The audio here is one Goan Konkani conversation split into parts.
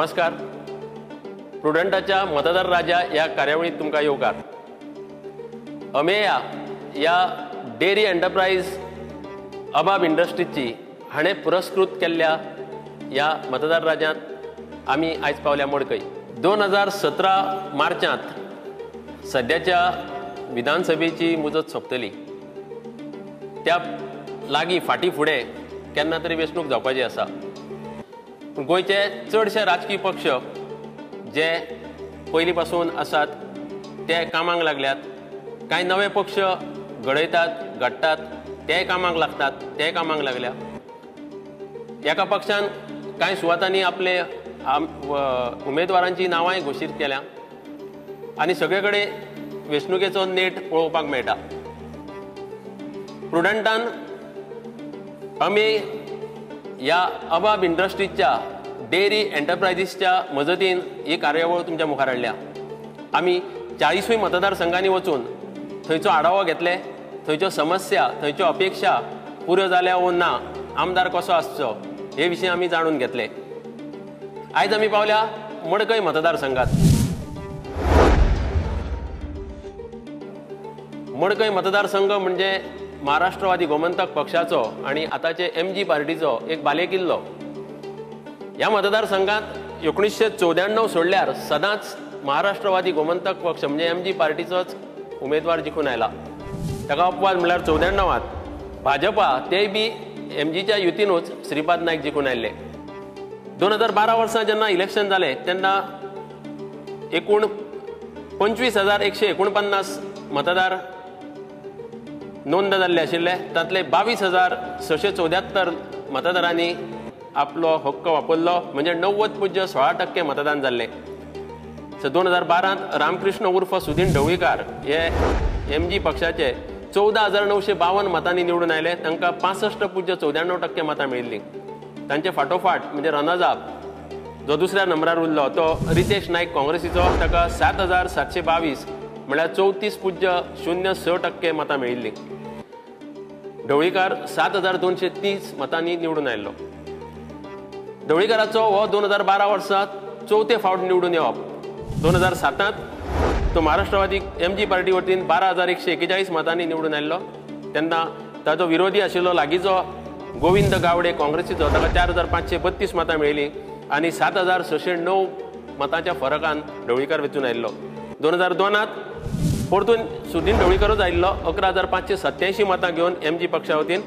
नमस्कार. प्रुडंटाच्या मतदार राजा ह्या कार्यावळीत तुमकां येवकार. अमेया ह्या डेअरी एंटरप्रायज अबाब इंडस्ट्रीची हाणें पुरस्कृत केल्ल्या ह्या मतदार राजांत आमी आयज पावल्या मडकय. 2017 मार्चांत सद्याच्या विधानसभेची मुजत सोंपतली. त्या लागीं फाटीं फुडें केन्ना तरी वेंचणूक जावपाची आसा. पूण गोंयचे चडशे राजकीय पक्ष जे पयलीं पासून आसात ते कामाक लागल्यात. कांय नवे पक्ष घडयतात, घडटात, तेय कामाक लागतात, तेय कामाक लागल्या. एका पक्षान कांय सुवातांनी आपले उमेदवारांची नांवांय घोशीत केल्या आनी सगळे कडेन वेंचणुकेचो नेट पळोवपाक मेळटा. प्रुडंटान आमी ह्या अबाब इंडस्ट्रीजच्या डेअरी एंटरप्रायजीसच्या मजतीन ही कार्यावळ तुमच्या मुखार हाडल्या. आमी 40 मतदारसंघांनी वचून थंयचो आढावो घेतले, थंयच्यो समस्या, थंयच्यो अपेक्षा पुऱ्यो जाल्या वो ना, आमदार कसो आसचो हे विशीं आमी जाणून घेतले. आयज आमी पावल्या मडकय मतदारसंघात. मडकय मतदारसंघ म्हणजे महाराष्ट्रवादी गोमंतक पक्षाचो आनी आतांचे एमजी पार्टीचो एक बालेकिल्लो. ह्या मतदारसंघात 1994 सोडल्यार सदांच महाराष्ट्रवादी गोमंतक पक्ष म्हणजे एमजी पार्टीचोच उमेदवार जिखून आयला. ताका अपवाद म्हणल्यार 94 भाजपा तेय बी एमजीच्या युतीनूच श्रीपाद नायक जिखून आयिल्ले. 2012 वर्सा जेन्ना इलेक्शन जालें तेन्ना एकूण 25,149 मतदार नोंद जाल्ले आशिल्ले. तांतले 22,674 मतदारांनी आपलो हक्क वापरलो, म्हणजे 90.16% मतदान जाल्लें. सो 2012 रामकृष्ण उर्फ सुदीन ढवळीकार हे एमजी पक्षाचे 14,952 मतांनी निवडून आयले. तांकां 65.94% मतां मेळिल्लीं. तांचे फाटोफाट म्हणजे रनर्स अप जो दुसऱ्या नंबरार उरलो तो रितेश नायक काँग्रेसीचो, ताका 7,722 म्हळ्यार 34.06% मतां मेळिल्लीं. ढवळीकार 7,230 मतांनी निवडून आयिल्लो. ढवळीकाराचो हो 2012 वर्सा चवथे फावट निवडून येवप. 2007 तो महाराष्ट्रवादी एमजी पार्टी वतीन 12,141 मतांनी निवडून आयिल्लो. तेन्ना ताचो विरोधी आशिल्लो लागींचो गोविंद गावडे काँग्रेसीचो, ताका 4,532 मतां मेळ्ळीं आनी 7,609 मतांच्या फरकान ढवळीकार वेंचून आयिल्लो. 2002 परतून सुदीन ढवळीकारूच आयिल्लो 11,587 मतां घेवन एमजी पक्षा वतीन.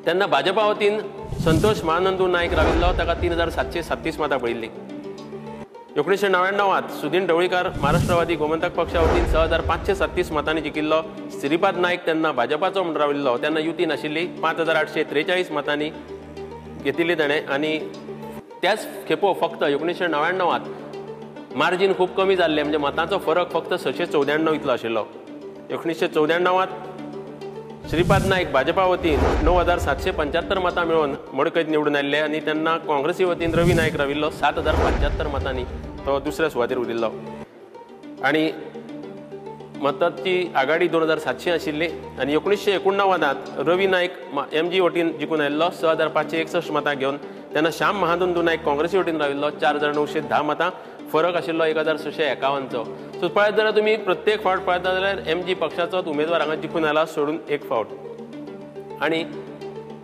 तेन्ना भाजपा वतीन संतोष महानंदू नायक राविल्लो, ताका 3,737 मतां पडिल्लीं. 1999 सुदीन ढवळीकार महाराष्ट्रवादी गोमंतक पक्षा वतीन 6,537 मतांनी जिखिल्लो. श्रीपाद नायक तेन्ना भाजपाचो म्हूण राविल्लो, तेन्ना युती नाशिल्ली, 5,843 मतांनी घेतिल्ली ताणें. आनी त्याच खेपो फक्त 1999 मार्जीन खूब कमी जाल्लें, म्हणजे मतांचो फरक फक्त 694 इतलो आशिल्लो. 1994 श्रीपाद नायक भाजपा वतीन 9,775 मतां मेळोवन मडकयत निवडून आयिल्ले आनी तेन्ना काँग्रेसी वतीन रवी नायक राविल्लो 7,075 मतांनी तो दुसऱ्या सुवातेर उरिल्लो. आनी मतांची आघाडी 2,700 आशिल्ली. आनी 1989 रवी नायक एमजी वतीन जिखून आयिल्लो 6,561 मतां घेवन. तेन्ना श्याम महानंदू नायक काँग्रेसी वतीन राविल्लो 4,910 मतां, फरक आशिल्लो 1,651चो. सो पळयत जाल्यार तुमी प्रत्येक फावट पळयता जाल्यार एमजी पक्षाचोच उमेदवार हांगा जिखून आयला सोडून एक फावट. आनी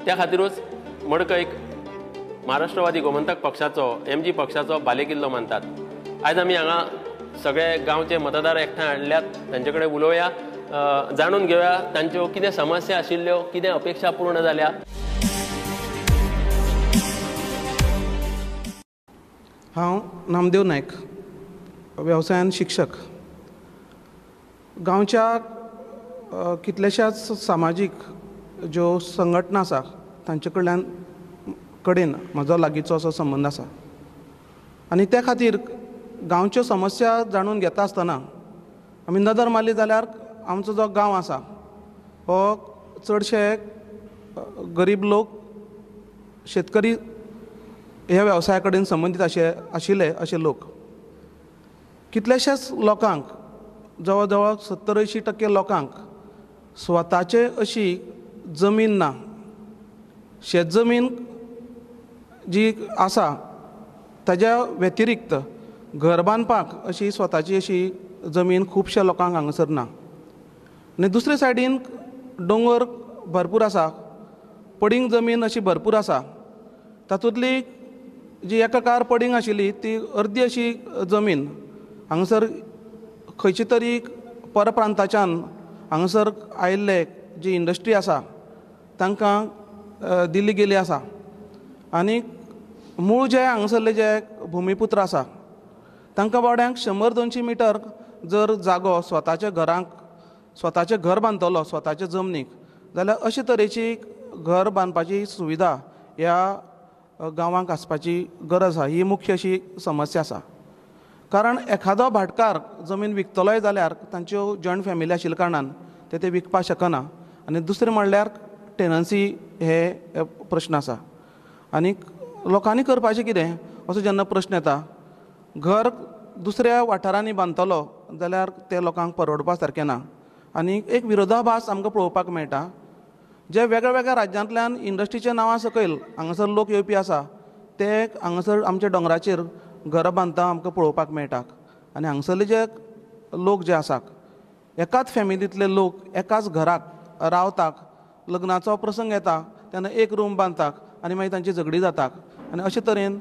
त्या खातीरूच मडकयक महाराष्ट्रवादी गोमंतक पक्षाचो एमजी पक्षाचो बालेकिल्लो मानतात. आयज आमी हांगा सगळे गांवचे मतदार एकठांय हाडल्यात, तांचे कडेन उलोवया, जाणून घेवया तांच्यो कितें समस्या आशिल्ल्यो, कितें अपेक्षा पूर्ण जाल्या. हांव नामदेव नायक, वेवसायान शिक्षक. गांवच्या कितल्याशाच सामाजीक ज्यो संघटना आसा तांचे कडल्यान कडेन म्हजो लागींचो असो संबंद आसा आनी त्या खातीर गांवच्यो समस्या जाणून घेता आसतना आमी नदर मारली जाल्यार आमचो जो गांव आसा हो चडशे गरीब लोक, शेतकरी ह्या वेवसाया कडेन संबंदीत आशिल्ले अशे लोक. कितल्याशाच लोकांक, जवळ जवळ 70-80% लोकांक स्वताचे अशी जमीन ना. शेत जमीन जी आसा ताज्या व्यतिरिक्त घर बांदपाक अशी स्वताची अशी जमीन खुबश्या लोकांक हांगासर ना. आनी दुसरे सायडीन दोंगर भरपूर आसा, पडींग जमीन अशी भरपूर आसा. तातूंतली जी एका काळार पडींग आशिल्ली ती अर्दी अशी जमीन हांगासर खंयची तरी परप्रांताच्यान हांगासर आयिल्ले जी इंडस्ट्री आसा तांकां दिल्ली गेली आसा. आनी मूळ जे हांगासरले जे भुमिपुत्र आसा तांकां बावड्यांक 100-200 मिटर जर जागो स्वताच्या घरांक, स्वताचें घर बांदतलो स्वताच्या जमनीक जाल्यार अशे तरेची घर बांदपाची सुविधा ह्या गांवांक आसपाची गरज आसा. ही मुख्य अशी समस्या आसा. कारण एखादो भाटकार जमीन विकतलोय जाल्यार तांच्यो जॉयंट फॅमिली आशिल्ल्या कारणान ते विकपाक शकना. आनी दुसरें म्हणल्यार टेनन्सी हे प्रश्न आसा. आनी लोकांनी करपाचें कितें असो जेन्ना प्रश्न येता, घर दुसऱ्या वाठारांनी बांदतलो जाल्यार ते लोकांक परवडपा सारकें ना. आनी एक विरोधाभास आमकां पळोवपाक मेळटा. जे वेगळ्या वेगळ्या राज्यांतल्यान इंडस्ट्रीच्या नांवा सकयल हांगासर लोक येवपी आसा ते हांगासर आमच्या दोंगराचेर घरां बांदता आमकां पळोवपाक मेळटा. आनी हांगासरले जे लोक जे आसात एकाच फॅमिलींतले लोक एकाच घराक रावतात, लग्नाचो प्रसंग येता तेन्ना एक रूम बांदतात आनी मागीर तांची झगडी जातात. आनी अशे तरेन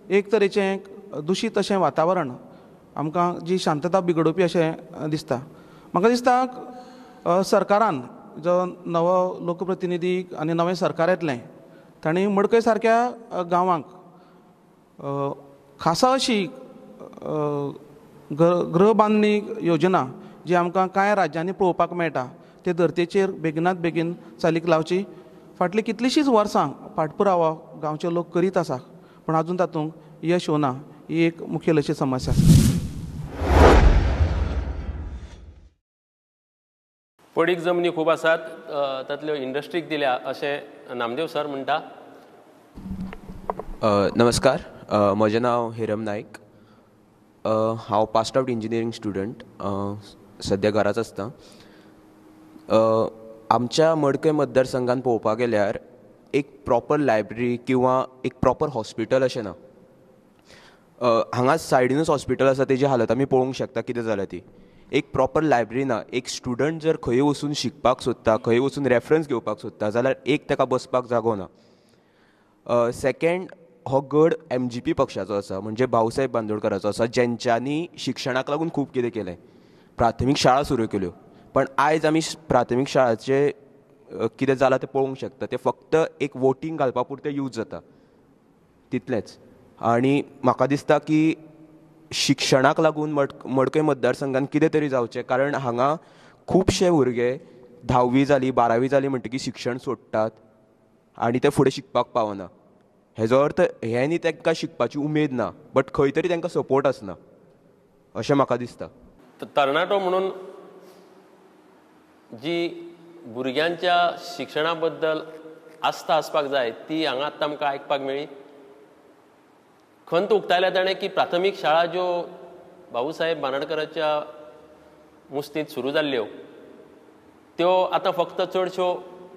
एक तरेचें दुशीत अशें वातावरण आमकां जी शांतता बिगडोवपी अशें दिसता. म्हाका दिसता सरकारान जो नवो लोकप्रतिनिधी आनी नवें सरकार येतलें तांणी मडकय सारक्या गांवांक खासा अशी गृह बांदणी योजना जी आमकां कांय राज्यांनी पळोवपाक मेळटा ते धर्तेचेर बेगिनात बेगीन चालीक लावची. फाटलीं कितलींशींच वर्सां पाठपुरावो गांवचे लोक करीत आसा पूण आजून तातूंत यश येवना. ही एक मुखेल अशी समस्या आसा. पडीक जमनी खूब आसात, तातल्यो इंडस्ट्रीक दिल्या अशें नामदेव सर म्हणटा. नमस्कार, म्हजें नांव हिरम नायक. हांव पास्ड आवट इंजिनियरींग स्टुडंट, सद्या घराच आसता. आमच्या मडकय मतदारसंघान पळोवपाक गेल्यार एक प्रॉपर लायब्ररी किंवा एक प्रॉपर हॉस्पिटल अशें ना. हांगा सायडीनूच हॉस्पिटल आसा, तेजी हालत आमी पळोवंक शकता कितें जाल्या ती. एक प्रॉपर लायब्ररी ना. एक स्टुडंट जर खंय वचून शिकपाक सोदता, खंय वचून रेफरन्स घेवपाक सोदता जाल्यार एक ताका बसपाक जागो ना. सेकेंड, हो गड MGP पक्षाचो आसा, म्हणजे भाऊसाहेब बांदोडकराचो आसा, जेंच्यांनी शिक्षणाक लागून खूब कितें केलें. प्राथमीक शाळा सुरू केल्यो, पण आयज आमी प्राथमीक शाळाचे कितें जालां तें पळोवंक शकता. तें फक्त एक वोटींग घालपा पुरतें यूज जाता तितलेंच. आनी म्हाका दिसता की शिक्षणाक लागून मडकय मतदारसंघान कितें तरी जावचें, कारण हांगा खुबशे भुरगे 10वी जाली 12वी जाली म्हणटकीर शिक्षण सोडटात आनी ते फुडें शिकपाक पावना. हेजो अर्थ हें न्ही तांकां शिकपाची उमेद ना, बट खंय तरी तांकां सपोर्ट आसना अशें म्हाका दिसता. तरणाटो म्हणून जी भुरग्यांच्या शिक्षणा बद्दल आस्था आसपाक जाय ती हांगा आतां आमकां आयकपाक मेळ्ळी. खंत उक्तायल्या ताणें की प्राथमीक शाळा ज्यो भाऊसाहेब बांदोडकराच्या मुस्तींत सुरू जाल्ल्यो त्यो आतां फक्त चडश्यो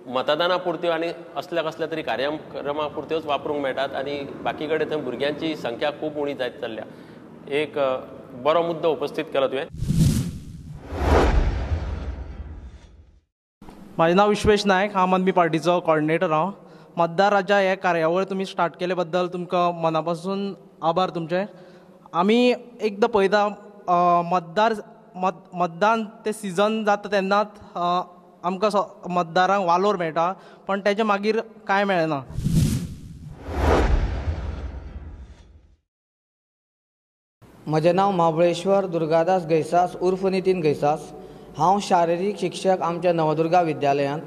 मतदाना पुरत्यो आनी असल्या कसल्या तरी कार्यक्रमा पुरत्योच वापरूंक मेळटात आनी बाकी कडेन थंय भुरग्यांची संख्या खूब उणी जायत चल्ल्या. एक बरो मुद्दो उपस्थीत केलो तुवें. म्हाजें नांव विश्वेश नायक, आम आदमी पार्टीचो कॉर्डिनेटर हांव. मतदार राजा हे कार्यावळ तुमी स्टार्ट केले बद्दल तुमकां मना पासून आभार तुमचे. आमी एकदां पळयता मतदार मतदान ते सिजन जाता तेन्नाच आमकां मतदारांक वालोर मेळटा, पण तेजे मागीर कांय मेळना. म्हजें नांव महाबळेश्वर दुर्गादास गैसास उर्फ नितीन गैसास. हांव शारिरीक शिक्षक आमच्या नवदुर्गा विद्यालयांत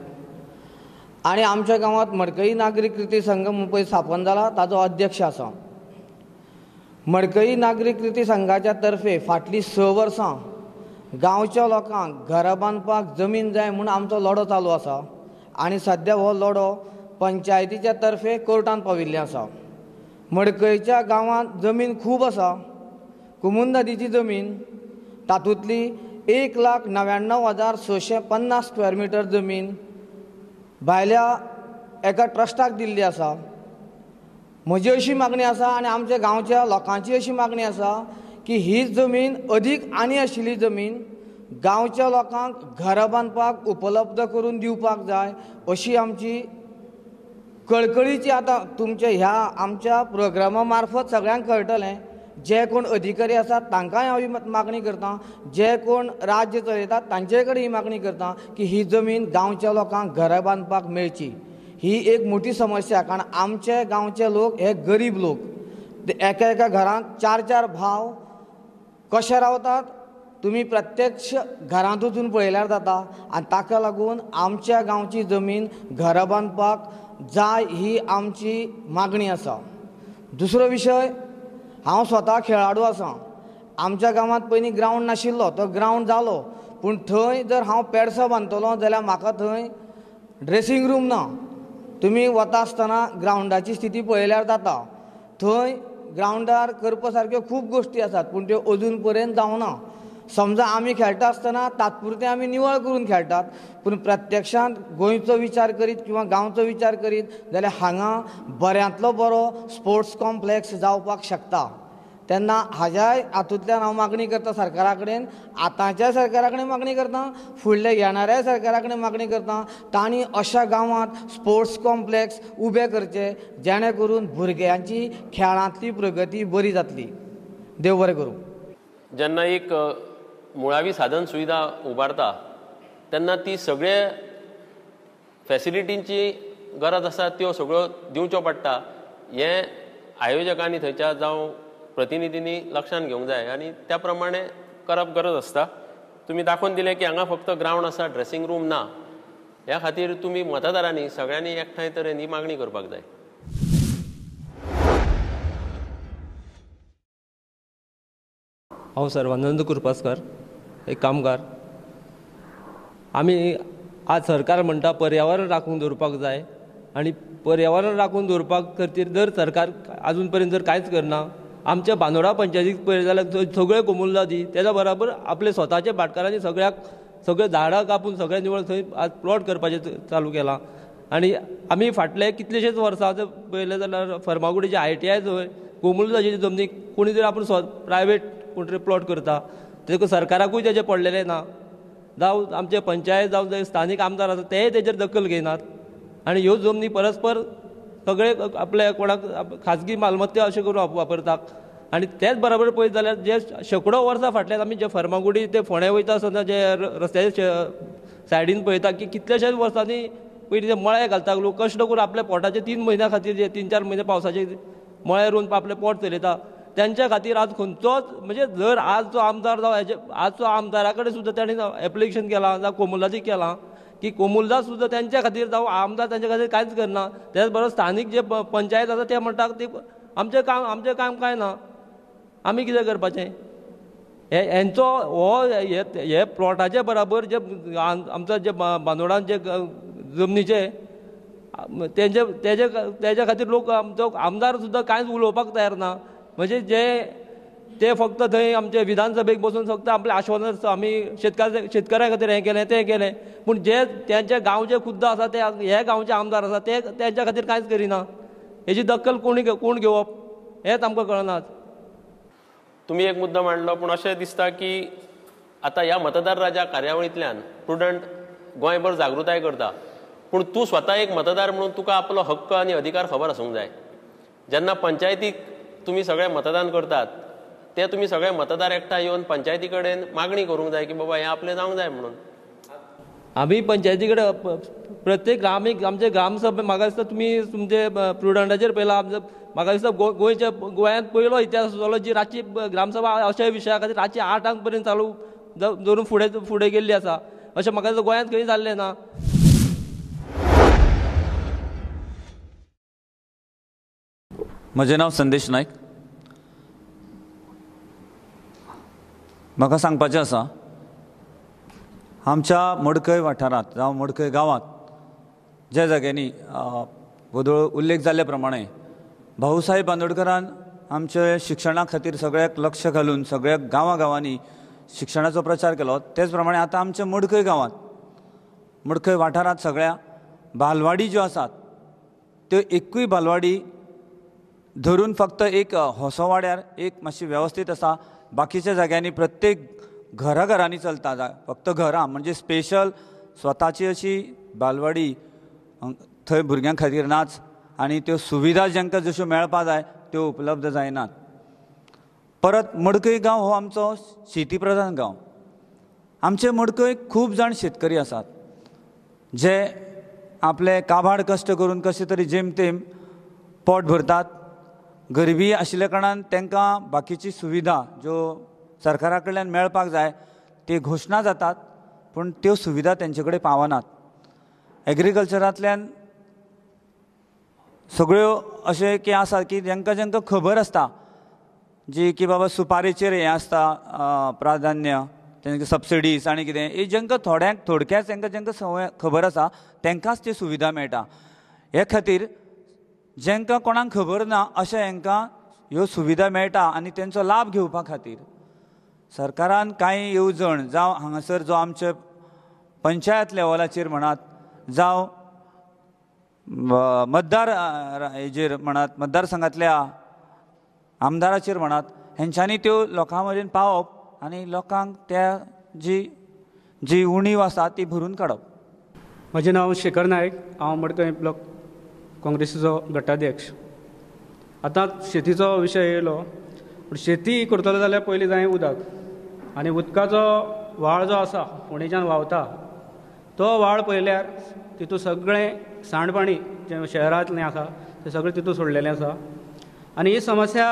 आनी आमच्या गांवांत मडकई नागरीक कृती संघ म्हूण पळय स्थापन जाला ताजो अध्यक्ष आसा. मडकई नागरीक कृती संघाच्या तर्फे फाटलीं 6 वर्सां गांवच्या लोकांक घरां बांदपाक जमीन जाय म्हूण आमचो लढो चालू आसा आनी सद्या हो लढो पंचायतीच्या तर्फे कोर्टान पाविल्लें आसा. मडकयच्या गांवांत जमीन खूब आसा, कुमुंद नदीची जमीन, तातूंतली 1,99,650 स्क्वेअर मिटर जमीन भायल्या एका ट्रस्टाक दिल्ली आसा. म्हजी अशी मागणी आसा आनी आमच्या गांवच्या लोकांची अशी मागणी आसा की ही जमीन अदीक आनी आशिल्ली जमीन गांवच्या लोकांक घरां बांदपाक उपलब्ध करून दिवपाक जाय अशी आमची कळकळीची आतां तुमच्या ह्या आमच्या प्रोग्रामा मार्फत सगळ्यांक कळटलें. जे कोण अधिकारी आसात तांकांय हांव ही मागणी करतां, जे कोण राज्य चलयतात तांचे कडेन ही मागणी करतां की ही जमीन गांवच्या लोकांक घरां बांदपाक मेळची. ही एक मोठी समस्या, कारण आमचे गांवचे लोक हे गरीब लोक, एका एका घरांत चार चार भाव कशे रावतात तुमी प्रत्यक्ष घरांत वचून पळयल्यार जाता. आनी ताका लागून आमच्या गांवची जमीन घरां बांदपाक जाय ही आमची मागणी आसा. दुसरो विशय, हांव स्वता खेळाडू आसा. आमच्या गांवांत पयलीं ग्रावंड नाशिल्लो, तो ग्रावंड जालो, पूण थंय जर हांव पेडसां बांदतलो जाल्यार म्हाका थंय ड्रेसींग रूम ना. तुमी वता आसतना ग्रावंडाची स्थिती पळयल्यार जाता. थंय ग्रावंडार करपा सारक्यो खूब गोश्टी आसात, पूण त्यो अजून पर्यंत जावना. समजा आमी खेळटा आसतना तात्पुरतें आमी निवळ करून खेळटात, पूण प्रत्यक्षांत गोंयचो विचार करीत किंवा गांवचो विचार करीत जाल्यार हांगा बऱ्यांतलो बरो स्पोर्ट्स कॉम्प्लेक्स जावपाक शकता. तेन्ना हाज्याय हातूंतल्यान हांव मागणी करता सरकारा कडेन, आतांच्या सरकारा कडेन मागणी करता, फुडल्या येणाऱ्या सरकारा कडेन मागणी करता, तांणी अशा गांवांत स्पोर्ट्स कॉम्प्लेक्स उबे करचे जेणे करून भुरग्यांची खेळांतली प्रगती बरी जातली. देव बरें करूं. जेन्ना एक मुळावी साधन सुविधा उबारता तेन्ना ती सगळे फॅसिलिटींची गरज आसा त्यो सगळ्यो दिवच्यो पडटा. हें आयोजकांनी थंयच्या जावं प्रतिनिधींनी लक्षांत घेवंक जाय आनी त्या प्रमाणे करप गरज आसता. तुमी दाखोवन दिलें की हांगा फक्त ग्रावंड आसा, ड्रेसींग रूम ना. ह्या खातीर तुमी मतदारांनी सगळ्यांनी एकठांय तरेन ही मागणी करपाक जाय. हांव सर्वानंद कुर्पासकर, एक कामगार. आमी आज सरकार म्हणटा पर्यावरण राखून दवरपाक जाय आनी पर्यावरण राखून दवरपाक खातीर जर सरकार आजून पर्यंत जर कांयच करना, आमच्या बांदोडा पंचायतीक पळयत जाल्यार सगळे कोमुनिदादी तेज्या बराबर आपले स्वताचे भाटकारांनी सगळ्याक सगळे झाडां कापून सगळे निवळ थंय आज प्लॉट करपाचें चालू केलां. आनी आमी फाटले कितलेशेच वर्सां जर पळयलें जाल्यार फर्मागुडीचे ITI थंय कोमुनिदादीचे जमनीक कोणी तरी आपूण प्रायवेट कोण तरी प्लॉट करता, तेका सरकाराकूय तेजें पडलेलें ना. जावं आमचे पंचायत जावं जे स्थानीक आमदार आसा तेय तेजेर दखल घेयनात आनी ह्यो जमनी परस्पर सगळे आपल्या कोणाक खाजगी मालमत्ता अशें करून वापरतात. आनी तेच बराबर पळयत जाल्यार जे शेंकडो वर्सां फाटल्यान आमी जे फर्मागुडी ते फोंड्या वयता आसतना जे रस्त्याचे सायडीन पळयता की कितल्याशाच वर्सांनी पयलीं ते मळे घालता लोक, कश्ट करून आपल्या पोटाचे 3 म्हयन्या खातीर जे 3-4 म्हयने पावसाचे मळे रोवन आपलें पोट चलयता. त्यांच्या खातीर आज खंयचोच म्हणजे जर आज जो आमदार जावं आजचो आमदारा कडेन सुद्दां ताणें एप्लिकेशन केलां जावं कोमुनिदादीक केलां की कोमुनिदाद सुद्दां त्यांच्या खातीर जावं आमदार तांच्या खातीर कांयच करना. त्याच बरोबर स्थानीक जे पंचायत आसा ते म्हणटा ते आमचें काम कांय ना, आमी कितें करपाचें. हेंचो हो हे प्लॉटाचे बराबर जे आमचो जे बांदोडान जे जमनीचे तेजे तेजे तेज्या खातीर लोक आमचो आमदार सुद्दां कांयच उलोवपाक तयार ना. म्हणजे जे ते फक्त थंय आमचे विधानसभेक बसून फक्त आपलें आश्वासन आमी शेतकऱ्यां खातीर हें केलें तें केलें, पूण जे तेंच्या गांवचे खुद्द आसा ते हे गांवचे आमदार आसा ते तेंच्या खातीर कांयच करिना. हेजी दखल कोण घेवप हेंच आमकां कळना. तुमी एक मुद्दो मांडलो, पूण अशें दिसता की आतां ह्या मतदार राजा कार्यावळींतल्यान प्रुडंट गोंयभर जागृताय करता, पूण तूं स्वता एक मतदार म्हणून तुका आपलो हक्क आनी अधिकार खबर आसूंक जाय. जेन्ना पंचायतीक तुमी सगळे मतदान करतात ते तुमी सगळे मतदार एकठांय येवन पंचायती कडेन मागणी करूंक जाय की बाबा हें आपलें जावंक जाय म्हणून. आमी पंचायती कडेन प्रत्येक आमी आमचे ग्रामसभा म्हाका दिसता तुमी तुमचे प्रुडंटाचेर पळयला, म्हाका दिसता गोंयच्या गोंयांत पयलो इतिहास जालो जी रातची ग्रामसभा अशा विशया खातीर रातची 8 पर्यंत चालू दवरून फुडें फुडें गेल्ली आसा. अशें म्हाका दिसता गोंयांत खंय जाल्लें ना. म्हजें नांव संदेश नायक. म्हाका सांगपाचें आसा, आमच्या मडकय वाठारांत जावं मडकय गांवांत ज्या जाग्यांनी वदोळ उल्लेख जाल्ल्या प्रमाणे भाऊसाहेब बांदोडकरान आमचे शिक्षणा खातीर सगळ्याक लक्ष घालून सगळ्या गांवां-गांवांनी शिक्षणाचो प्रचार केलो, तेच प्रमाणे आतां आमच्या मडकय गांवांत मडकय वाठारांत सगळ्या बालवाडी ज्यो आसात त्यो एकूय बालवाडी धरून फक्त एक होसोवाड्यार एक मातशी वेवस्थीत आसा, बाकीच्या जाग्यांनी प्रत्येक घराघरांनी चलता. फक्त घरां म्हणजे स्पेशल स्वताची अशी बालवाडी थंय भुरग्यां खातीर नाच आनी त्यो सुविधा जांकां जश्यो मेळपा जाय त्यो उपलब्ध जायनात. परत मडकय गांव हो आमचो शेती प्रधान गांव. आमचे मडकय खूब जाण शेतकरी आसात जे आपले काबाड कश्ट करून कशें तरी जेमतेम पोट भरतात. गरिबी आशिल्ल्या कारणान तांकां बाकीची सुविधा ज्यो सरकारा कडल्यान मेळपाक जाय त्यो घोशणा जातात पूण त्यो सुविधा तेंचे कडेन पावनात. एग्रीकल्चरांतल्यान सगळ्यो अशें की आसा की जांकां जांकां खबर आसता जी की बाबा सुपारेचेर हें आसता प्राधान्य, तांकां सबसिडीज आनी कितें हे जांकां थोड्यांक थोडक्याच तांकां जांकां संवय खबर आसा तांकांच ती सुविधा मेळटा. हे खातीर जांकां कोणाक खबर ना अशें हांकां ह्यो सुविधा मेळटा आनी तेंचो लाभ घेवपा खातीर सरकारान कांय येवजण जावं हांगासर जो आमचे पंचायत लेवलाचेर म्हणात जावं मतदार हेजेर म्हणात मतदारसंघांतल्या आमदाराचेर म्हणात हेंच्यांनी त्यो लोकां मेरेन पावप आनी लोकांक त्या जी जी उणीव आसा ती भरून काडप. म्हजें नांव शेखर नायक, हांव मडकय ब्लॉक काँग्रेसीचो गटाध्यक्ष. आतां शेतीचो विशय येयलो, पूण शेती करतलो जाल्यार पयलीं जाय उदक, आनी उदकाचो व्हाळ जो आसा फोंडेच्यान व्हांवता तो व्हाळ पळयल्यार तितूंत सगळें सांडपाणी जें शहरांतलें आसा तें सगळें तितूंत सोडलेलें आसा. आनी ही समस्या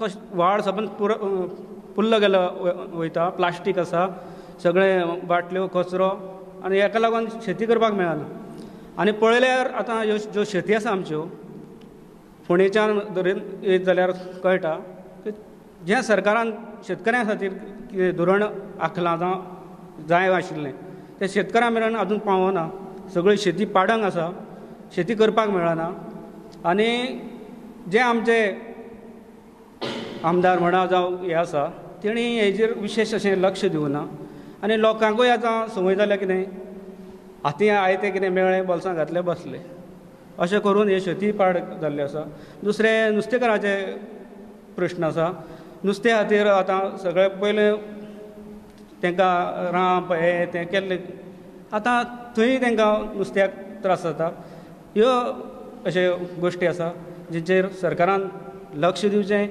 तो व्हाळ सबंद पुल्लो गेलो वयता, प्लास्टीक आसा सगळें, बाटल्यो, कचरो, आनी हेका लागून शेती करपाक मेळना. आनी पळयल्यार आतां ह्यो ज्यो शेती आसा आमच्यो फोंडेच्यान धरून येत जाल्यार कळटा की जें सरकारान शेतकऱ्यां खातीर कितें धोरण आंखलां जावं जाय आशिल्लें तें शेतकऱ्यां मेरेन आजून पावना. सगळी शेती पाडंग आसा, शेती करपाक मेळना. आनी जे आमचे आमदार म्हणा जावं हे आसा तेणी हेजेर विशेश अशें लक्ष दिवना. आनी लोकांकूय आतां संवय जाल्या कितें हाती आयतें कितें मेळ्ळें बोल्सां घातलें बसलें, अशें करून हे शेती पाड जाल्ली आसा. दुसरें नुस्तेकाराचे प्रश्न आसा. नुस्त्या खातीर आतां सगळें पयलें तांकां रांप हें तें केल्लें, आतां थंय तांकां नुस्त्याक त्रास जाता. ह्यो अश्यो गोश्टी आसा जेचेर सरकारान लक्ष दिवचें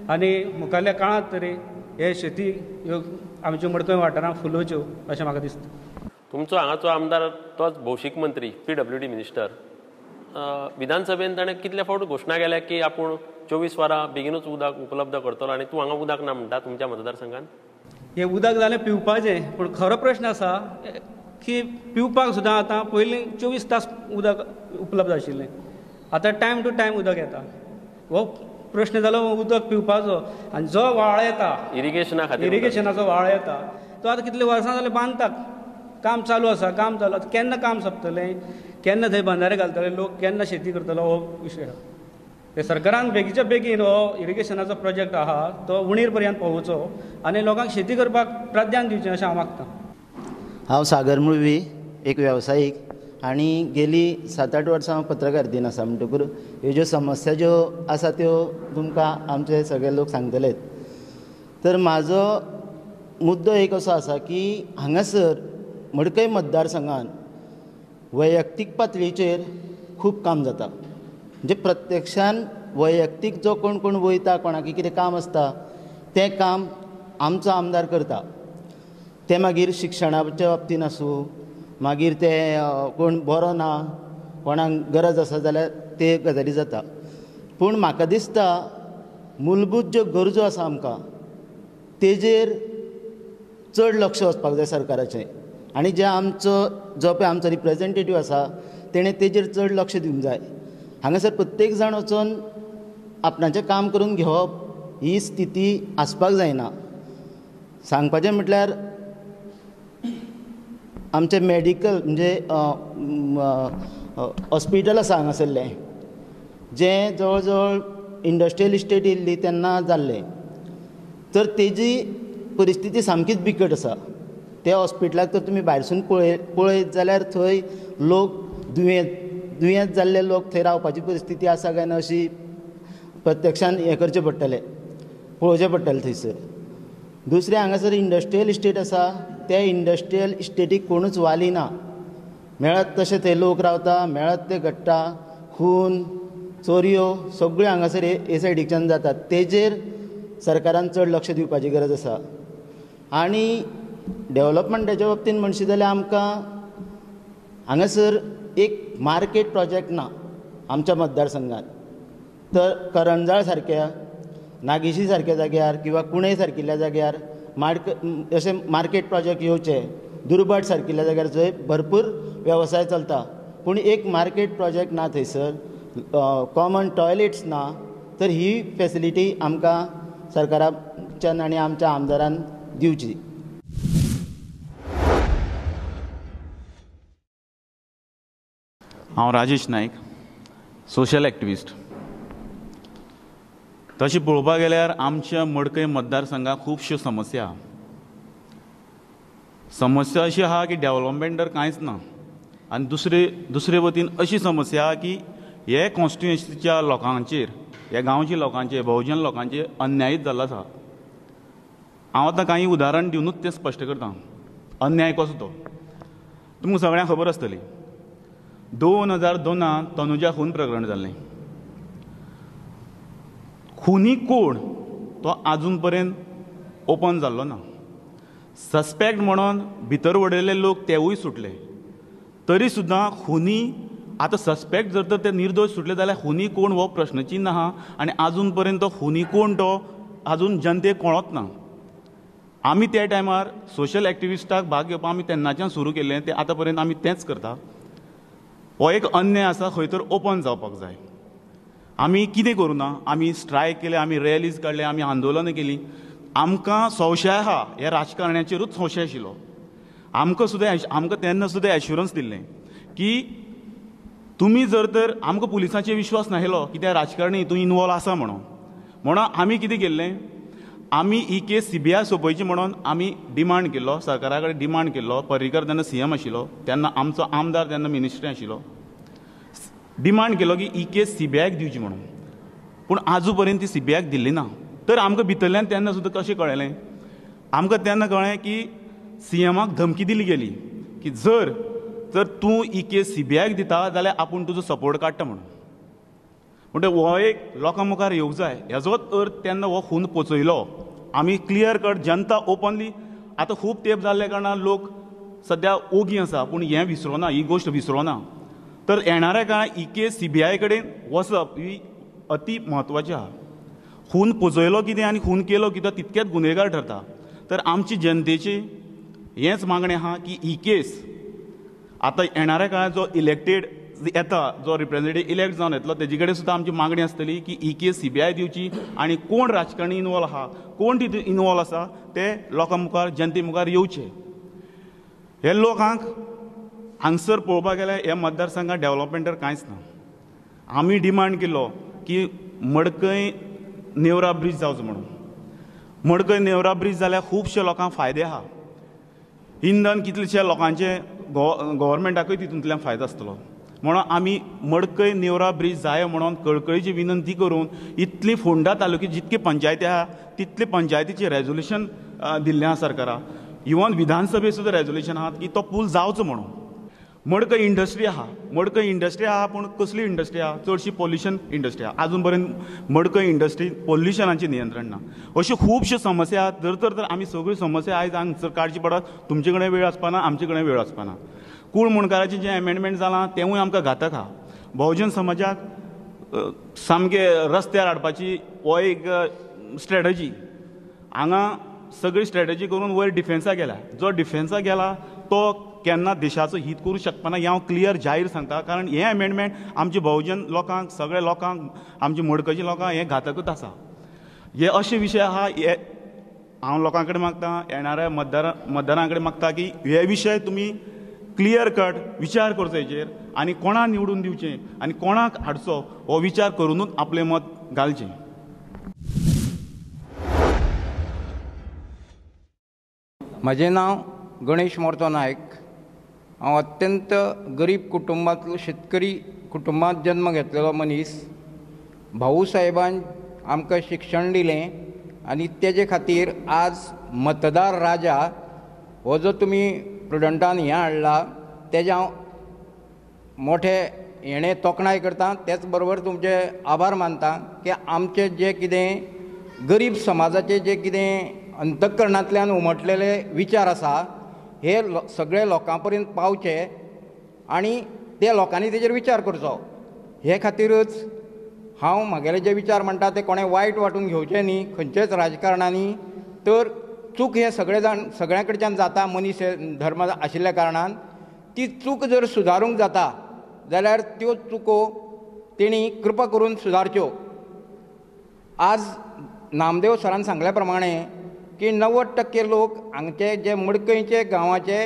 आनी मुखारल्या काळांत तरी हे शेती ह्यो आमच्यो मडकय वाठारांत फुलोवच्यो अशें म्हाका दिसता. तुमचो हांगाचो आमदार तोच भौशीक मंत्री, PWD minister, विधानसभेन ताणें कितले फावट घोशणा केल्या की आपूण 24 वरां बेगीनूच उदक उपलब्ध करतलो, आनी तूं हांगा उदक ना म्हणटा तुमच्या मतदारसंघान? हें उदक जालें पिवपाचें, पूण खरो प्रश्न आसा की पिवपाक सुद्दां आतां पयलीं 24 तास उदक उपलब्ध आशिल्लें, आतां टायम टू टायम उदक येता. हो प्रश्न जालो उदक पिवपाचो. आनी जो व्हाळ येता इरिगेशना खातीर, इरिगेशनाचो व्हाळ येता तो आतां कितले वर्सां जालें बांदतात, काम चालू आसा, काम चालू आसा, केन्ना काम सोंपतलें, केन्ना थंय बंधारे घालतले लोक, केन्ना शेती करतलो हो विशय. ते सरकारान बेगीच्या बेगीन हो इरिगेशनाचो प्रोजेक्ट आहा तो उणीर पर्यंत पावोवचो आनी लोकांक शेती करपाक प्राधान्य दिवचें अशें हांव मागतां. हांव सागर मुळवी, एक वेवसायीक, आनी गेली 7-8 वर्सां हांव पत्रकारितेन आसा. म्हणटकूच ह्यो ज्यो समस्या ज्यो आसा त्यो तुमकां आमचे सगळे लोक सांगतलेच. तर म्हाजो मुद्दो एक असो आसा की हांगासर मडकय मतदारसंघान वैयक्तीक पातळीचेर खूब काम जाता. म्हणजे प्रत्यक्षान वैयक्तीक जो कोण कोण वयता, कोणाक कितें काम आसता तें काम आमचो आमदार करता. तें मागीर शिक्षणाच्या बाबतीन आसूं, मागीर तें कोण बरो ना, कोणाक गरज आसा जाल्यार ते गजाली जाता. पूण म्हाका दिसता मूलभूत ज्यो गरजो आसा आमकां तेजेर चड लक्ष वचपाक जाय सरकाराचें, आनी जे आमचो जो पळय आमचो रिप्रेजेंटेटीव आसा तेणें तेजेर चड लक्ष दिवंक जाय. हांगासर प्रत्येक जाण वचून आपणाचें काम करून घेवप ही स्थिती आसपाक जायना. सांगपाचें म्हटल्यार आमचें मेडिकल म्हणजे हॉस्पिटल आसा हांगासरलें, जें जवळ जवळ इंडस्ट्रियल इस्टेट येयल्ली तेन्ना जाल्लें, तर तेजी परिस्थिती सामकीच बिकट आसा. त्या हॉस्पिटलाक तर तुमी भायरसून पळयत जाल्यार थंय लोक दुयेंत जाल्ले लोक थंय रावपाची परिस्थिती आसा काय ना अशी प्रत्यक्षान हें करचें पडटलें, पळोवचें पडटलें थंयसर. दुसरें हांगासर इंडस्ट्रियल इस्टेट आसा, त्या इंडस्ट्रियल इस्टेटीक कोणूच वाली ना, मेळत तशें थंय लोक रावता, मेळत ते घडटा, खून चोरयो सगळ्यो हांगासर हे सायडीच्यान जातात. तेजेर सरकारान चड लक्ष दिवपाची गरज आसा. आनी डेवलपमेंटाच्या बाबतींत म्हणशी जाल्यार आमकां हांगासर एक मार्केट प्रोजेक्ट ना आमच्या मतदारसंघात. तर करंजाळ सारक्या, नागेशी सारक्या जाग्यार किंवा कुणय सारकिल्ल्या जाग्यार अशें मार्केट प्रोजेक्ट येवचे. दुर्भाट सारकिल्ल्या जाग्यार जंय भरपूर वेवसाय चलता पूण एक मार्केट प्रोजेक्ट ना थंयसर, कॉमन टॉयलेट्स ना. तर ही फेसिलिटी आमकां सरकाराच्यान आनी आमच्या आमदारान दिवची. हांव राजेश नायक, सोशल एक्टिविस्ट. तशें पळोवपाक गेल्यार आमच्या मडकय मतदारसंघात खुबश्यो समस्या. समस्या अशी आहा की डेवलपमेंट तर कांयच ना, आनी दुसरे वतीन अशी समस्या आहा की हे कॉन्स्टिट्युएन्सीच्या लोकांचेर, ह्या गांवच्या लोकांचेर, बहुजन लोकांचेर अन्यायच जाल्लो आसा. हांव आतां कांय उदाहरण दिवनूच तें स्पश्ट करता. अन्याय कसो तो तुमकां सगळ्यांक खबर आसतली. 2002 तनुजा खून प्रकरण जाल्लें. खुनी कोण तो आजून पर्यंत ओपन जाल्लो ना. सस्पेक्ट म्हणून भितर वडयल्ले लोक तेवूय सुटले, तरी सुद्दां खुनी आतां सस्पेक्ट जर तर ते निर्दोश सुटले जाल्यार खुनी कोण हो प्रश्नचिन्ह आहा आनी आजून पर्यंत तो खुनी कोण तो आजून जनतेक कळोच ना. आमी त्या टायमार सोशल एक्टिविस्टाक भाग घेवपाक आमी तेन्नाच्यान सुरू केल्लें, तें आतां पर्यंत आमी तेंच करता. हो एक अन्याय आसा, खंय तर ओपन जावपाक जाय. आमी कितें करूं ना, आमी स्ट्रायक केले, आमी रॅलीज काडले, आमी आंदोलनां केलीं. आमकां संशय आहा, ह्या राजकारण्याचेरूच संशय आशिल्लो. आमकां सुद्दां आमकां तेन्ना सुद्दां एश्युरन्स दिल्लें की तुमी जर तर आमकां पुलिसांचेर विश्वास नाशिल्लो की त्या राजकारणी हितून इनवॉल्व आसा म्हणून, म्हणून आमी कितें केल्लें, आमी ही केस सीबीआय सोंपोवची म्हणून आमी डिमांड केल्लो, सरकारा कडेन डिमांड केल्लो. पर्रीकर तेन्ना सीएम आशिल्लो, तेन्ना आमचो आमदार तेन्ना मिनिस्ट्री आशिल्लो. डिमांड केलो की ही केस सीबीआयक दिवची म्हणून, पूण आजू पर्यंत ती सीबीआयक दिल्ली ना. तर आमकां भितरल्यान तेन्ना सुद्दां कशें कळ्ळें, आमकां तेन्ना कळ्ळें की सीएमाक धमकी दिली गेली की जर जर तूं ही केस सीबीआयक दिता जाल्यार आपूण तुजो सपोर्ट काडटा म्हणून. म्हणटकीर हो एक लोकां मुखार येवंक जाय, हेजोच अर्थ तेन्ना हो खून पोचयलो. आमी क्लियर कट जनता ओपनली, आतां खूब तेंप जाल्ल्या कारणान लोक सद्या ओगी आसा, पूण हें विसरोना, ही गोश्ट विसरोना. तर येणाऱ्या काळांत ही केस सीबीआय कडेन वचप ही अती म्हत्वाची आहा. खून पोचयलो कितें आनी खून केलो कितें तितकेच गुन्हेगार ठरता. तर आमची जनतेची हेंच मागणें आहा की ही केस आतां येणाऱ्या काळांत जो इलेक्टेड येता, जो रिप्रेझेंटेटिव्ह इलेक्ट जावन येतलो तेजे कडेन सुद्दां आमची मागणी आसतली की ही केस सीबीआय दिवची आनी कोण राजकारणी इनवॉल्व आहा, कोण तितून इनवॉल्व आसा ते लोकां मुखार, जनते मुखार येवचे. हे लोकांक हांगसर पळोवपाक गेल्यार ह्या मतदारसंघात डेवलपमेंट तर कांयच ना. आमी डिमांड केलो की मडकय नेवरा ब्रीज जावचो म्हणून. मडकय नेवरा ब्रीज जाल्यार खुबशे लोकांक फायदे आहा. इंधन कितलेशे लोकांचे गव्हर्मेंटाकूय तितूंतल्यान फायदो आसतलो. म्हणून आमी मडकय नेवरा ब्रीज जाय म्हणून कळकळीची विनंती करून इतली फोंडा तालुक्यात जितकी पंचायती आहा तितले पंचायतीचें रेजोल्युशन दिल्लें आहा सरकाराक. इवन विधानसभेत सुद्दां रेजोल्युशन आहा की तो पूल जावचो म्हणून. मडकय इंडस्ट्री आहा, मडकय इंडस्ट्री आहा, पूण कसली इंडस्ट्री आहा, चडशी पोल्युशन इंडस्ट्री आहा. आजून पर्यंत मडकय इंडस्ट्री पोल्युशनाचें नियंत्रण ना. अश्यो खुबश्यो समस्या आहात. जर तर आमी सगळ्यो समस्या आयज हांगसर काडची पडत, तुमचे कडेन वेळ आसपाना, आमचे कडेन वेळ आसपाना. कूळ मुणकाराचें जें एमेंडमेंट जालां तेंवूय आमकां घातक आहा. बहुजन समाजाक सामकें रस्त्यार हाडपाची हो एक स्ट्रेटजी. हांगा सगळी स्ट्रेटजी करून वयर डिफेन्सा गेला. जो डिफेन्सा गेला तो केन्ना देशाचो हित करूं शकपाना हें हांव क्लियर जाहीर सांगता. कारण हें एमेंडमेंट आमचे बहुजन लोकांक, सगळ्या लोकांक, आमचे मडकयच्या लोकांक हें घातकूच आसा. हे अशे विशय आहा, हे हांव लोकां कडेन मागता, येणाऱ्या मतदारां कडेन मागता की हे विशय तुमी क्लियर कट विचार करचो हेचेर आनी कोणाक निवडून दिवचें आनी कोणाक हाडचो हो विचार करुनूच आपलें मत घालचें. म्हजें नांव गणेश मोर्तो नायक. हांव अत्यंत गरीब कुटुंबांतलो, शेतकरी कुटुंबांत जन्म घेतलेलो मनीस. भाऊ साहेबान आमकां शिक्षण दिलें आनी तेजे खातीर आज मतदार राजा हो जो तुमी प्रुडंटान हें हाडला तेजें हांव मोठे हेणें तोखणाय करता. तेच बरोबर तुमचे आभार मानता की आमचे जे कितें गरीब समाजाचे जे कितें अंतकरणांतल्यान उमटलेले विचार आसा हे सगळे लोकां पर्यंत पावचे आनी ते लोकांनी तेजेर विचार करचो. हे खातीरच हांव म्हगेले जे विचार म्हणटा ते कोणें वायट वांटून घेवचे न्ही खंयचेच राजकारणांनी. तर चूक हे सगळे जाण सगळ्यां कडच्यान जाता, मनीस हे धर्म आशिल्ल्या कारणान ती चूक जर सुदारूंक जाता जाल्यार त्यो चुको तेणी कृपा करून सुदारच्यो. आज नामदेव सरान सांगल्या प्रमाणे की 90% लोक हांगचे जे मडकयचे गांवाचे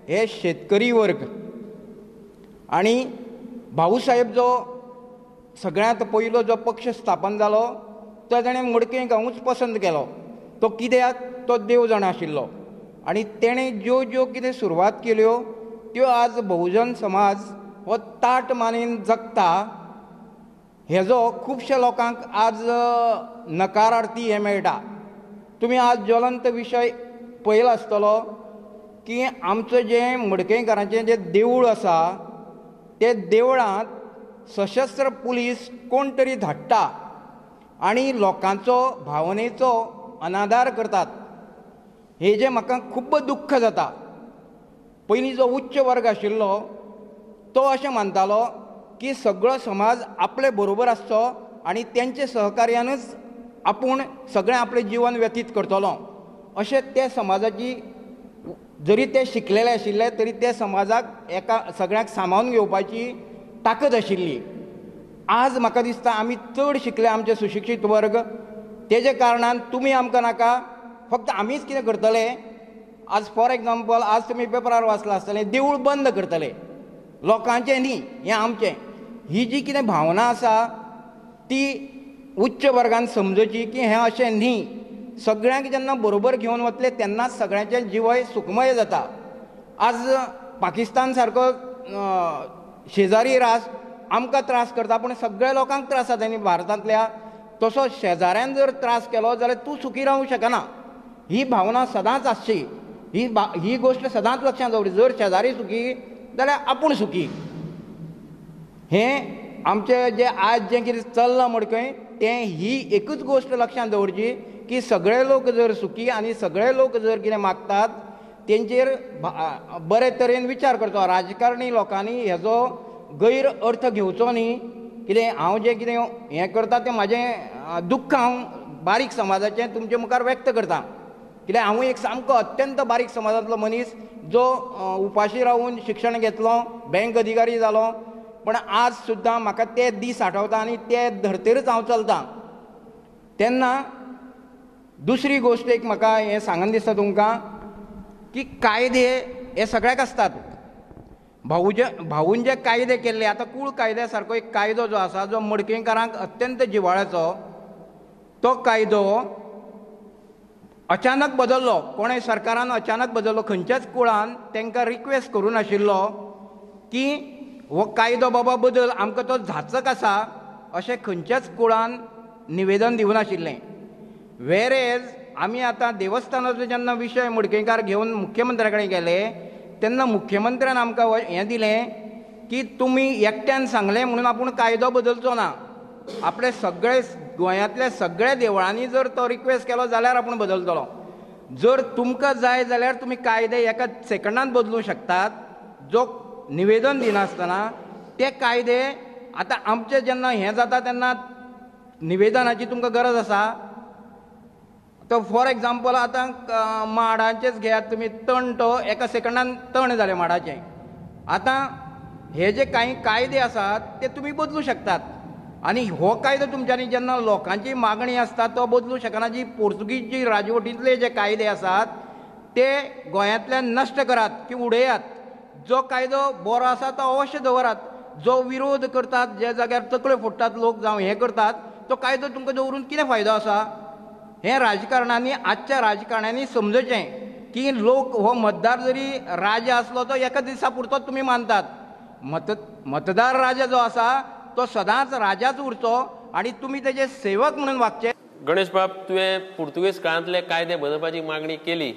हे शेतकरी वर्ग आनी भाऊसाहेब जो सगळ्यांत पयलो जो पक्ष स्थापन जालो तो ताणें मडकय गांवूच पसंत केलो. तो कित्याक तो देव जाणा आशिल्लो आनी तेणें ज्यो ज्यो कितें सुरवात केल्यो त्यो आज बहुजन समाज हो ताट मानेन जगता. हेजो खुबशे लोकांक आज नकारार्थी हें मेळटा. तुमी आज ज्वलंत विशय पळयला आसतलो की आमचें जें मडकयकारांचें जें देवूळ आसा ते देवळांत सशस्त्र पुलीस कोण तरी धाडटा आनी लोकांचो भावनेचो अनादार करतात. हेजें म्हाका खूब्ब दुख्ख जाता. पयलीं जो उच्च वर्ग आशिल्लो तो अशें मानतालो की सगळो समाज आपले बरोबर आसचो आनी तेंचे सहकार्यानच आपूण सगळें आपलें जीवन व्यतीत करतलो अशें ते समाजाची, जरी ते शिकलेले आशिल्ले तरी ते समाजाक एका सगळ्यांक सामावून घेवपाची ताकद आशिल्ली. आज म्हाका दिसता आमी चड शिकले, आमचे सुशिक्षीत वर्ग, तेजे कारणान तुमी आमकां नाका, फक्त आमीच कितें करतले. आज फॉर एग्जाम्पल आज तुमी पेपरार वाचलां आसतलें देवूळ बंद करतले, लोकांचें न्ही हें आमचें. ही जी कितें भावना आसा ती उच्च वर्गान समजची की हें अशें न्ही. सगळ्यांक जेन्ना बरोबर घेवन वतले तेन्नाच सगळ्यांचें जिवय सुखमय जाता. आज पाकिस्तान सारको शेजारी राष्ट्र आमकां त्रास करता पूण सगळ्या लोकांक त्रास जाता न्ही भारतांतल्या. तसो शेजाऱ्यान जर त्रास केलो जाल्यार तूं सुखी रावूंक शकना. ही भावना सदांच आसची, ही गोश्ट सदांच लक्षांत दवरची. जर शेजारी सुखी जाल्यार आपूण सुखी. हें आमचें जें आज जें कितें चल्लां मडकय तें ही एकूच गोश्ट लक्षांत दवरची की सगळे लोक जर सुखी आनी सगळे लोक जर कितें मागतात तेंचेर बरे तरेन विचार करचो. राजकारणी लोकांनी हेजो गैर अर्थ घेवचो न्ही. कितें हांव जें कितें हें करता तें म्हाजें दुख्ख हांव बारीक समाजाचें तुमचे मुखार व्यक्त करता. कित्याक हांव एक सामको अत्यंत बारीक समाजांतलो मनीस जो उपाशी रावून शिक्षण घेतलो, बँक अधिकारी जालो, पण आज सुद्दां म्हाका ते दीस आठवता आनी ते धर्तेरच हांव चलतां. तेन्ना दुसरी गोश्ट एक म्हाका हें सांगन दिसता तुमकां की कायदे हे सगळ्याक आसतात. भाऊन जे कायदे केल्ले, आतां कूळ कायद्या सारको एक कायदो जो आसा जो मडकयकारांक अत्यंत जिवाळ्याचो, तो कायदो अचानक बदल्लो. कोणें सरकारान अचानक बदल्लो, खंयच्याच कुळान तांकां रिक्वेस्ट करूं नाशिल्लो की हो कायदो बाबा बदल, आमकां तो झाचक आसा अशें खंयच्याच कुळान निवेदन दिवं नाशिल्लें. वेरेज आमी आतां देवस्थानाचो जेन्ना विशय मडकयकार घेवन मुख्यमंत्र्या कडेन गेले तेन्ना मुख्यमंत्र्यान आमकां हें दिलें की तुमी एकट्यान सांगलें म्हणून आपूण कायदो बदलचो ना, आपले सगळे गोंयांतल्या सगळ्या देवळांनी जर तो रिक्वेस्ट केलो जाल्यार आपूण बदलतलो. जर तुमकां जाय जाल्यार तुमी कायदे एका सेकंडान बदलूं शकतात, जो निवेदन दिनासतना ते कायदे. आतां आमचें जेन्ना हें जाता तेन्ना निवेदनाची तुमकां गरज आसा. तो फॉर एग्जाम्पल आतां माडांचेच घेयात तुमी, तण तो एका सेकंडान तण जालें माडाचें. आतां हे जे कांय कायदे आसात ते तुमी बदलूं शकतात आनी हो कायदो तुमच्यांनी जेन्ना लोकांची मागणी आसता तो बदलूं शकना. जी पोर्तुगीज जी राजवटींतले जे कायदे आसात ते गोंयांतल्यान नश्ट करात की उडयात. जो कायदो बरो आसा तो अवश्य दवरात. जो विरोध करतात, जे जाग्यार तकल्यो फोडटात लोक जावं हें करतात, तो कायदो तुमकां दवरून कितें फायदो आसा? हें राजकारणांनी, आजच्या राजकारण्यांनी समजचें की लोक हो मतदार जरी राजा आसलो तो एका दिसा पुरतोच तुमी मानतात. मतदार राजा जो आसा तो सदांच राजाच उरचो आनी तुमी तेजे सेवक म्हणून वागचे. गणेश बाब, तुवें पुर्तुगेज काळांतले कायदे बदलपाची मागणी केली.